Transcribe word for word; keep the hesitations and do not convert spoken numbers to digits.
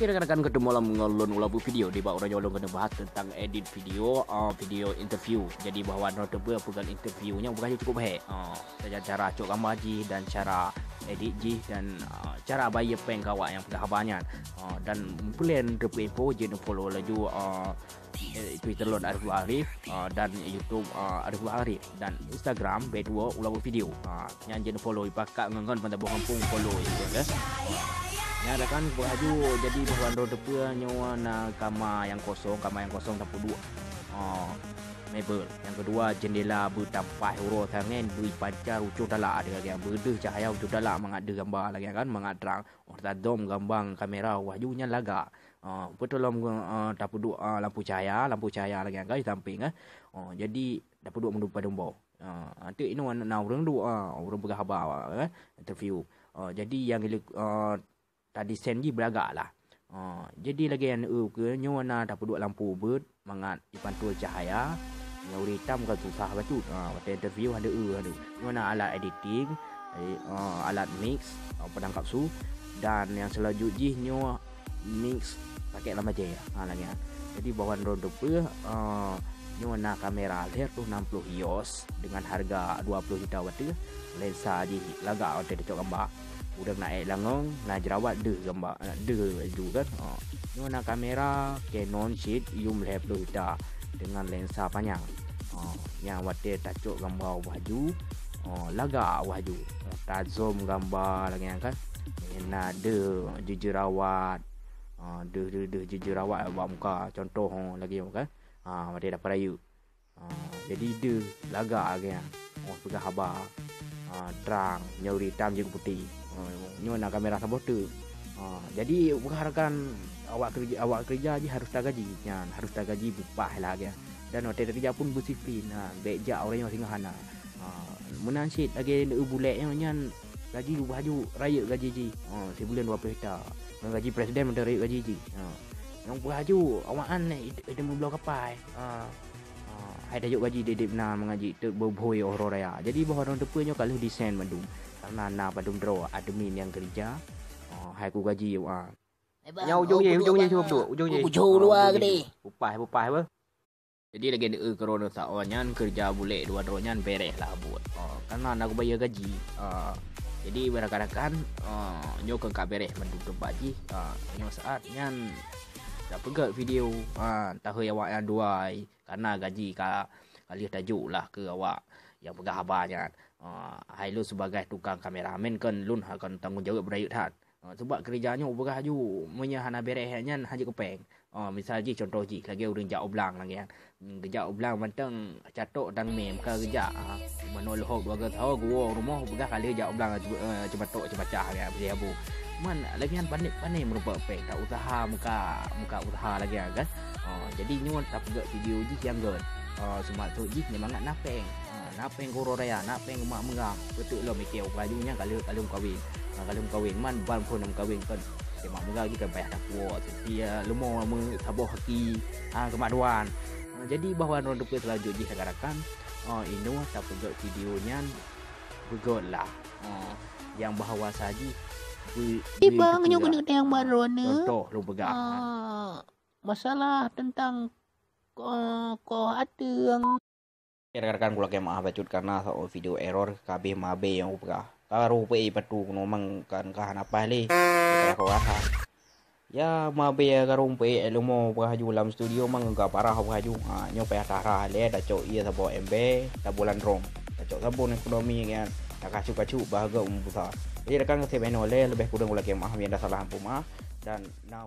Oke, rakan-rakan, ketemu lom ngon lôn ulang video. Di bak uroe nyoe lôn keuneuk bahas tentang edit video, ah, video interview. Jadi, bahwa droeneuh teupeue peugah interview nyan bukan cukup hek. Ah, saja cara cok gambar jih dan cara edit jih dan, ah, cara bayeue péng keu awak nyang peugah haba nyan. Ah, dan peue lé teupeue info, jeuet follow laju, ah, eh, Twitter lôn Arif Arif, ah, dan YouTube, ah, Arif Arif, dan Instagram B dua Ulawok Video. Ah, nyan jeuet follow, ipakat ngon-ngon ban saboh gampông follow, ya, kan? Nyan rakan, buhaju, jadi bahwa droeneuh teupeue nyoe na kama nyang kosong, kama nyang kosong tapeuduek, ah, mebel. Nyang keudua, jendela beutampai uroe sangén, beuipanca ucong talak, ada lagèe beudeuh cahya ucong talak mangat deuh gamba lagèe kan, mangat trang. Oh, tadom gamba kamera wahju nyan lagak. Ah, beutôi lom, ah, tapeuduek, ah, lampu cahya, lampu cahya lagèe kan di sampéng, eh. Oh, jadi tapeuduek meunduek padum boh. Ah, anteuk inoe na ureueng duek, ah, ureueng peugah haba, eh, interview. Ah, jadi nyang ilek, ah, tadesain jih beulagak lah. Ah, jadi lagèe nyan, eh, keu nyoe na tapeuduek lampu beuet, mangat ipantul cahya, nyoe ureueng itam kan susah bacut. Ha, watèe interview hana eu, hana eu. Nyoe na alat editing, eh, eh, alat mix, eh, peudangkap su, dan nyang selanjut jih nyoe mix pakèk lam bajèe. Ha, lagèe nyan. Jadi, bahwa droeneuh teupeue, eh, nyoe na kamera lhèe reutôh nam ploh EOS dengan harga dua ploh juta watèe, lensa jih lagak watèe tacok gamba. Ureueng na èk langong, na jerawat deuh gamba, deuh laju kan. Ha. Nyoe na kamera Canon Z I M lhèe ploh juta dengan lensa panyang. Ha, nyang watèe tacok gamba wahju, ha, lagak wahju. Ha, tazoom gamba lagèe nyan kan. Na deuh jerawat, ha, deuh, deuh, deuh jerawat bak muka. Contoh, ha, lagèe nyan kan. Ha, watèe tapeubayeue. Ah, jadi deuh lagak lagèe nyan. Oh, peugah haba. Ah, trang, nyoe ureueng itam jeuet keu putéh. Ah, nyoe na kamera saboh teuk. Ah, jadi peugah rakan, awak keureuja, awak keureuja jih harôh tagaji. Nyan, harôh tagaji beupaih lagèe nyan. Dan watèe teukeureuja pun beudisiplin. Ah, bèk jak ureueng nyoe singoh hana. Ah, meunan cit lagèe neu bulèk nyoe nyan gaji beuhaju rayeuk gaji jih. Ah, sibuleuen dua ploh juta. Ngon gaji presiden mantong rayeuk gaji jih. Ah, nyang beuhaju awaknyan i-, i-, i-, meubloe kapai. Ah. Ah, hai tajok gaji deb-deb na mangaji teuk beubuih uroe raya. Jadi, boh droeneuh teupeue nyoe ka lheueh desain mandum. Karena na padum droe admin nyang keureuja. Ah, hai ku gaji, ah. Nyan ujong jih, ujong jih cuba dua, ujong jih. Ujong luwa gede. Upah, upah apa? Jadi, lagèe neu keureuja saat nyan keureuja bulèk dua droe nyan bèrèh lah buet. Ah, karena na kubayeue gaji. Ah, jadi, rakan-rakan, ah, nyoe keu ka bèrèh mandum teumpat jih. Ah, nyoe saat nyan tapeugèt video. Ah, tahôi awaknyan duai. Karena gaji ka, ka lheueh tajok lah keu awak nyang peugah haba nyan. Ah, hai lôn sibagai tukang kameramen kan lôn akan tanggong jaweueb beurayeuk that. Ah, sebab keureuja nyoe peugah laju meunyoe hana bèrèh nyan hana jeuet keu péng. Ah, misal jih contoh jih lagèe ureueng jak u blang lagèe nyan. Hmm, geujak u blang mantong catok dan mem ka geujak. Ah, meunoe leuhok dua gasoe geuwoe rumoh peugah ka lheueh jak u blang, eh, ceumatok ceumacah lagèe nyan, beusihabu. Man, lagèe nyan pané, pané meurumpok péng, tak usaha muka, muka usaha lagèe nyan kan. Oh, jadi nyoe tapeugèt video jih nyang gèt. Oh, seumaksud jih nyan mangat na péng. Ah, na péng keu uroe raya, na péng keu mak meugah. Beutôi lom ikeu baju nyan ka lheueh, ka lheueh meukawen. Ah, ka lheueh meukawen, man ban phon meukawen kan. Cuma meugah jih kan payah tapuwoe, seutia leumo meu saboh haki, ah, keu mak duan. Ah, jadi bahwa droeneuh teupeue seulanjut jih rakan-rakan, ah, inoe tapeugèt video nyan beugèt lah. Ah, nyang bahwa saji be-, Ibang be-, nyoe keuneuk tayang baroe neu. Contoh lôn peugah. Ah, masalah tentang, eh, koh ateueng. Rakan-rakan, kulakèe meu'ah bacut karena saboh video error ka abéh mabé nyang kupeugah. Ka rôh peu'é patu keunoe mang kan ka hana paih lé. Ka rasa. Ya, mabé ka rôh peu'é, eh, leumo peugah laju lam studio mang ka parah peugah laju. Ha, nyoe payah tarah lé, tacok ie saboh ember, saboh landrong. Tacok sabon ekonomi nyan, takacut-kacut bah gèt meupusah. Jadi rakan, keu sibeunoe lé, leubeh kureueng kulakèe meu'ah, meunyo ada salah ampôn meu'ah. Dan na